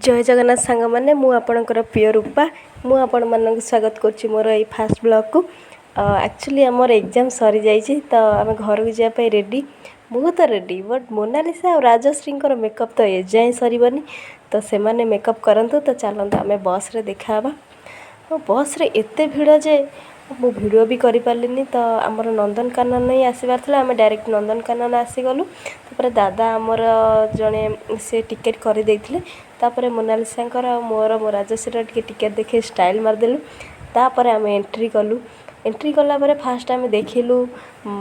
ଜୟ ଜଗନ୍ନାଥ ସାଙ୍ଗମାନେ, ମୁଁ ଆପଣଙ୍କର ପ୍ରିୟ ରୂପା। ମୁଁ ଆପଣମାନଙ୍କୁ ସ୍ୱାଗତ କରୁଛି ମୋର ଏଇ ଫାଷ୍ଟ ବ୍ଲଗ୍କୁ। ଆକ୍ଚୁଆଲି ଆମର ଏକ୍ଜାମ୍ ସରିଯାଇଛି ତ ଆମେ ଘରକୁ ଯିବା ପାଇଁ ରେଡ଼ି। ମୁଁ ତ ରେଡ଼ି, ବଟ୍ ମୋନାଲିସା ଆଉ ରାଜଶ୍ରୀଙ୍କର ମେକଅପ୍ ତ ଏଯାଏଁ ସରିବନି। ତ ସେମାନେ ମେକଅପ୍ କରନ୍ତୁ। ତ ଚାଲନ୍ତୁ, ଆମେ ବସ୍ରେ ଦେଖାହେବା। ଆଉ ବସ୍ରେ ଏତେ ଭିଡ଼ ଯେ ମୁଁ ଭିଡ଼ିଓ ବି କରିପାରିଲିନି। ତ ଆମର ନନ୍ଦନକାନନ ହିଁ ଆସିବାର ଥିଲା, ଆମେ ଡାଇରେକ୍ଟ ନନ୍ଦନକାନନ ଆସିଗଲୁ। ତାପରେ ଦାଦା ଆମର ଜଣେ, ସେ ଟିକେଟ୍ କରିଦେଇଥିଲେ। ତାପରେ ମୋନାଲିସାଙ୍କର ଆଉ ମୋର, ମୋ ରାଜଶ୍ରୀର ଟିକେ ଟିକେଟ୍ ଦେଖେଇ ଷ୍ଟାଇଲ୍ ମାରିଦେଲୁ। ତାପରେ ଆମେ ଏଣ୍ଟ୍ରି କଲୁ। ଏଣ୍ଟ୍ରି କଲା ପରେ ଫାଷ୍ଟ ଆମେ ଦେଖିଲୁ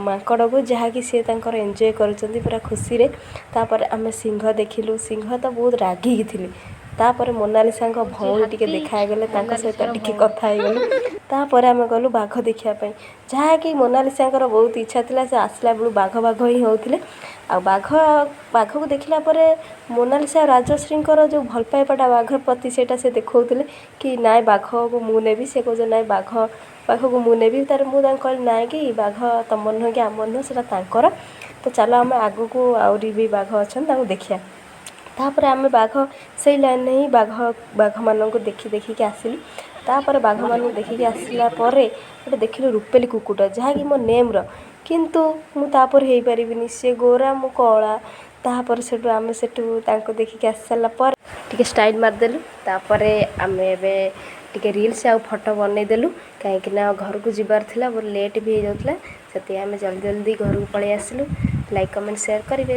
ମାଙ୍କଡ଼କୁ, ଯାହାକି ସିଏ ତାଙ୍କର ଏନ୍ଜୟ କରୁଛନ୍ତି ପୁରା ଖୁସିରେ। ତାପରେ ଆମେ ସିଂହ ଦେଖିଲୁ। ସିଂହ ତ ବହୁତ ରାଗିକି ଥିଲେ। ତାପରେ ମୋନାଲିସାଙ୍କ ଭଉଣୀ ଟିକେ ଦେଖା ହେଇଗଲେ, ତାଙ୍କ ସହିତ ଟିକେ କଥା ହେଇଗଲୁ। ତାପରେ ଆମେ ଗଲୁ ବାଘ ଦେଖିବା ପାଇଁ, ଯାହାକି ମୋନାଲିସାଙ୍କର ବହୁତ ଇଚ୍ଛା ଥିଲା। ସେ ଆସିଲା ବେଳୁ ବାଘ ବାଘ ହିଁ ହେଉଥିଲେ। ଆଉ ବାଘକୁ ଦେଖିଲା ପରେ ମୋନାଲିସା ଆଉ ରାଜଶ୍ରୀଙ୍କର ଯେଉଁ ଭଲ ପାଇବାଟା ବାଘ ପ୍ରତି, ସେଇଟା ସେ ଦେଖାଉଥିଲେ କି ନାଇଁ, ବାଘକୁ ମୁଁ ନେବି। ସେ କହୁଛନ୍ତି, ନାଇଁ, ବାଘକୁ ମୁଁ ନେବି। ତାର ମୁଁ ତାଙ୍କୁ କହିଲି, ନାଇଁ କି ବାଘ ତମର ନୁହେଁ କି ଆମର ନୁହେଁ, ସେଇଟା ତାଙ୍କର। ତ ଚାଲ, ଆମେ ଆଗକୁ ଆହୁରି ବି ବାଘ ଅଛନ୍ତି, ତାଙ୍କୁ ଦେଖିବା। ତାପରେ ଆମେ ବାଘ ସେଇ ଲାଇନ୍ରେ ହିଁ ବାଘମାନଙ୍କୁ ଦେଖି ଦେଖିକି ଆସିଲୁ। ତାପରେ ବାଘମାନଙ୍କୁ ଦେଖିକି ଆସିଲା ପରେ ଗୋଟେ ଦେଖିଲୁ ରୂପେଲି କୁକୁଟ, ଯାହାକି ମୋ ନେମ୍ର, କିନ୍ତୁ ମୁଁ ତାପରେ ହେଇପାରିବିନି। ସେ ଗୋରା, ମୁଁ କଳା। ତାପରେ ସେଠୁ ଆମେ ସେଠୁ ତାଙ୍କୁ ଦେଖିକି ଆସି ସାରିଲା ପରେ ଟିକେ ଷ୍ଟାଇଲ୍ ମାରିଦେଲୁ। ତାପରେ ଆମେ ଏବେ ଟିକେ ରିଲ୍ସ ଆଉ ଫଟୋ ବନେଇଦେଲୁ, କାହିଁକିନା ଘରକୁ ଯିବାର ଥିଲା, ବହୁତ ଲେଟ୍ ବି ହେଇଯାଉଥିଲା। ସେଥିପାଇଁ ଆମେ ଜଲ୍ଦି ଜଲ୍ଦି ଘରକୁ ପଳେଇ ଆସିଲୁ। ଲାଇକ୍, କମେଣ୍ଟ, ସେୟାର କରିବେ।